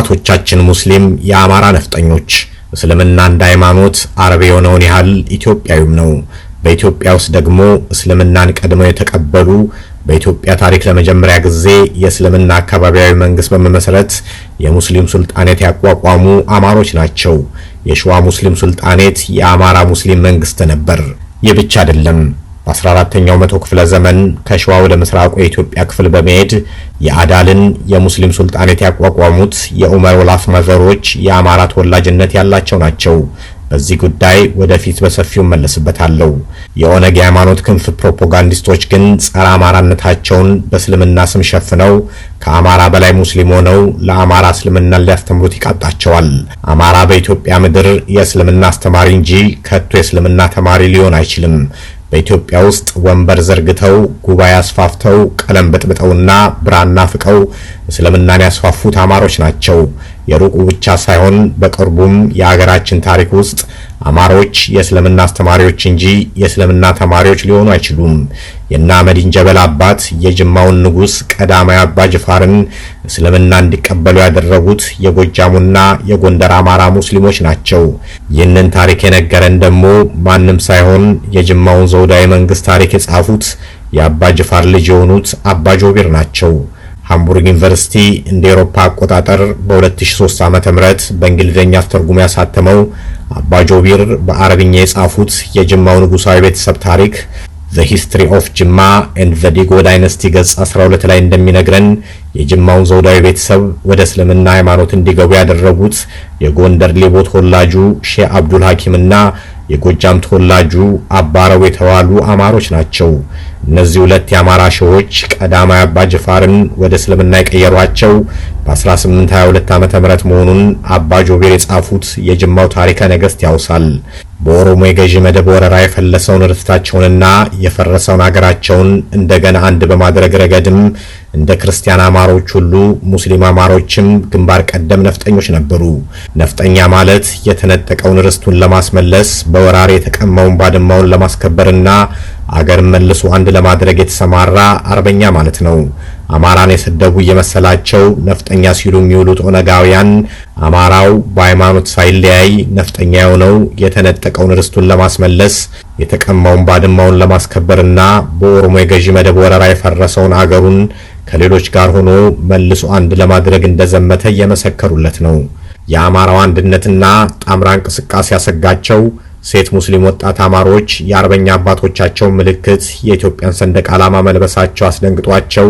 የአባቶቻችን ሙስሊም የአማራ ነፍጠኞች እስልምና እንደ ሃይማኖት አረብ የሆነውን ያህል ኢትዮጵያዊም ነው። በኢትዮጵያ ውስጥ ደግሞ እስልምናን ቀድመው የተቀበሉ፣ በኢትዮጵያ ታሪክ ለመጀመሪያ ጊዜ የእስልምና አካባቢያዊ መንግስት በመመሰረት የሙስሊም ሱልጣኔት ያቋቋሙ አማሮች ናቸው። የሸዋ ሙስሊም ሱልጣኔት የአማራ ሙስሊም መንግስት ነበር። ይህ ብቻ አይደለም። በ14ኛው መቶ ክፍለ ዘመን ከሸዋ ወደ ምስራቁ የኢትዮጵያ ክፍል በመሄድ የአዳልን የሙስሊም ሱልጣኔት ያቋቋሙት የኡመር ወላስማ ዘሮች የአማራ ተወላጅነት ያላቸው ናቸው። በዚህ ጉዳይ ወደፊት በሰፊው እመለስበታለሁ። የኦነግ የሃይማኖት ክንፍ ፕሮፓጋንዲስቶች ግን ጸረ አማራነታቸውን በእስልምና ስም ሸፍነው ከአማራ በላይ ሙስሊም ሆነው ለአማራ እስልምናን ሊያስተምሩት ይቃጣቸዋል። አማራ በኢትዮጵያ ምድር የእስልምና አስተማሪ እንጂ ከቶ የእስልምና ተማሪ ሊሆን አይችልም። በኢትዮጵያ ውስጥ ወንበር ዘርግተው፣ ጉባኤ አስፋፍተው፣ ቀለም በጥብጠውና ብራና ፍቀው እስልምናን ያስፋፉት አማሮች ናቸው። የሩቁ ብቻ ሳይሆን በቅርቡም የሀገራችን ታሪክ ውስጥ አማሮች የእስልምና አስተማሪዎች እንጂ የእስልምና ተማሪዎች ሊሆኑ አይችሉም። የእነ አህመዲን ጀበል አባት የጅማውን ንጉሥ ቀዳማዊ አባ ጅፋርን እስልምና እንዲቀበሉ ያደረጉት የጎጃሙና የጎንደር አማራ ሙስሊሞች ናቸው። ይህንን ታሪክ የነገረን ደግሞ ማንም ሳይሆን የጅማውን ዘውዳዊ መንግስት ታሪክ የጻፉት የአባ ጅፋር ልጅ የሆኑት አባ ጆቢር ናቸው። ሃምቡርግ ዩኒቨርሲቲ እንደ ኤሮፓ አቆጣጠር በ2003 ዓ.ም በእንግሊዝኛ አስተርጉሞ ያሳተመው አባ ጆቢር በአረብኛ የጻፉት የጅማው ንጉሳዊ ቤተሰብ ታሪክ The History of Jimma and the Digo Dynasty ገጽ 12 ላይ እንደሚነግረን የጅማውን ዘውዳዊ ቤተሰብ ወደ እስልምና ሃይማኖት እንዲገቡ ያደረጉት የጎንደር ሊቦ ተወላጁ ሼህ አብዱል ሐኪምና የጎጃም ተወላጁ አባረው የተባሉ አማሮች ናቸው። እነዚህ ሁለት የአማራ ሼሆች ቀዳማዊ አባ ጅፋርን ወደ እስልምና የቀየሯቸው በ1822 ዓ.ም መሆኑን አባ ጆቢር የጻፉት የጅማው ታሪከ ነገስት ያውሳል። በኦሮሞ የገዢ መደብ ወረራ የፈለሰውን ርስታቸውንና የፈረሰውን አገራቸውን እንደገና አንድ በማድረግ ረገድም እንደ ክርስቲያን አማሮች ሁሉ ሙስሊም አማሮችም ግንባር ቀደም ነፍጠኞች ነበሩ። ነፍጠኛ ማለት የተነጠቀውን ርስቱን ለማስመለስ፣ በወራሪ የተቀማውን ባድማውን ለማስከበርና አገርን መልሶ አንድ ለማድረግ የተሰማራ አርበኛ ማለት ነው። አማራን የሰደቡ እየመሰላቸው ነፍጠኛ ሲሉ የሚውሉት ኦነጋውያን አማራው በሃይማኖት ሳይለያይ ነፍጠኛ የሆነው የተነጠቀውን ርስቱን ለማስመለስ፣ የተቀማውን ባድማውን ለማስከበርና በኦሮሞ የገዢ መደብ ወረራ የፈረሰውን አገሩን ከሌሎች ጋር ሆኖ መልሶ አንድ ለማድረግ እንደዘመተ እየመሰከሩለት ነው። የአማራው አንድነትና ጣምራ እንቅስቃሴ ያሰጋቸው ሴት ሙስሊም ወጣት አማሮች የአርበኛ አባቶቻቸው ምልክት የኢትዮጵያን ሰንደቅ ዓላማ መልበሳቸው አስደንግጧቸው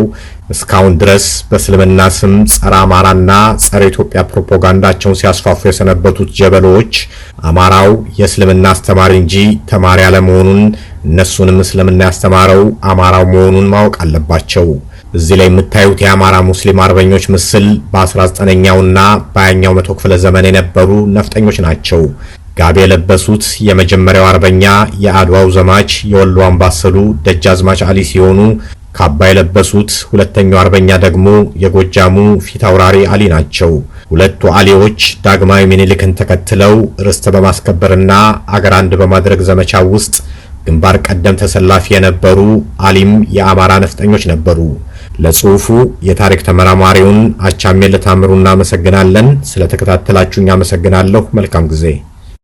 እስካሁን ድረስ በእስልምና ስም ጸረ አማራና ጸረ ኢትዮጵያ ፕሮፓጋንዳቸውን ሲያስፋፉ የሰነበቱት ጀበሎዎች አማራው የእስልምና አስተማሪ እንጂ ተማሪ አለመሆኑን፣ እነሱንም እስልምና ያስተማረው አማራው መሆኑን ማወቅ አለባቸው። እዚህ ላይ የምታዩት የአማራ ሙስሊም አርበኞች ምስል በ19ኛውና በ20ኛው መቶ ክፍለ ዘመን የነበሩ ነፍጠኞች ናቸው። ጋቢ የለበሱት የመጀመሪያው አርበኛ የአድዋው ዘማች የወሎ አምባሰሉ ደጃዝማች አሊ ሲሆኑ ካባ የለበሱት ሁለተኛው አርበኛ ደግሞ የጎጃሙ ፊት አውራሪ አሊ ናቸው። ሁለቱ አሊዎች ዳግማዊ ምኒልክን ተከትለው ርስት በማስከበርና አገር አንድ በማድረግ ዘመቻ ውስጥ ግንባር ቀደም ተሰላፊ የነበሩ አሊም የአማራ ነፍጠኞች ነበሩ። ለጽሁፉ የታሪክ ተመራማሪውን አቻምየለህ ታምሩ እናመሰግናለን። ስለተከታተላችሁኝ አመሰግናለሁ። መልካም ጊዜ።